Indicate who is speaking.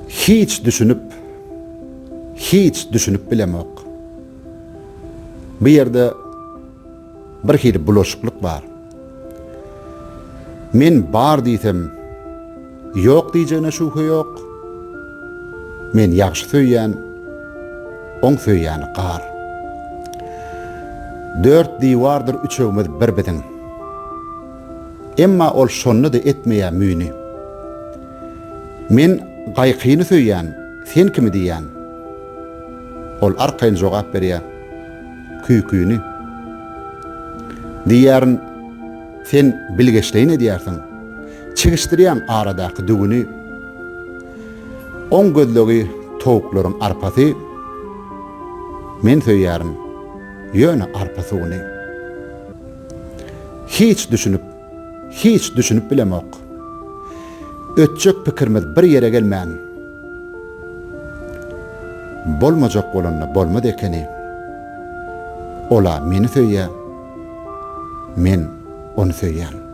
Speaker 1: Hiç düşünip, hiç düşünip bilemok. Bu ýerde bir hili bulaşyklyk bar. Men bar diýsem, ýok diýjegine şübhe ýok. Men ýagşy söýýän, oň söýýäni gar. Dört diwardyr üçegimiz bir biziň. Emma ol şonda-da etmeýär müýni. Men Gaýkyny söýýän, sen kimi diýýän? Ol arkaýyn jogap berýär, Küýküni. Diýýärin, sen bilgeşleýin edýärsiň, çigişdirýäň aradaky düwüni. Oň gözlegi towuklaryň arpasy, men söýýärin ýöne arpa suwuny. Hiç düşünip, hiç düşünip bilemok. Ötjek pikirimiz bir ýere gelmän. Bolmajak bolanda bolmaz ekeni. Ol-a meni söýýä, men ony söýýän.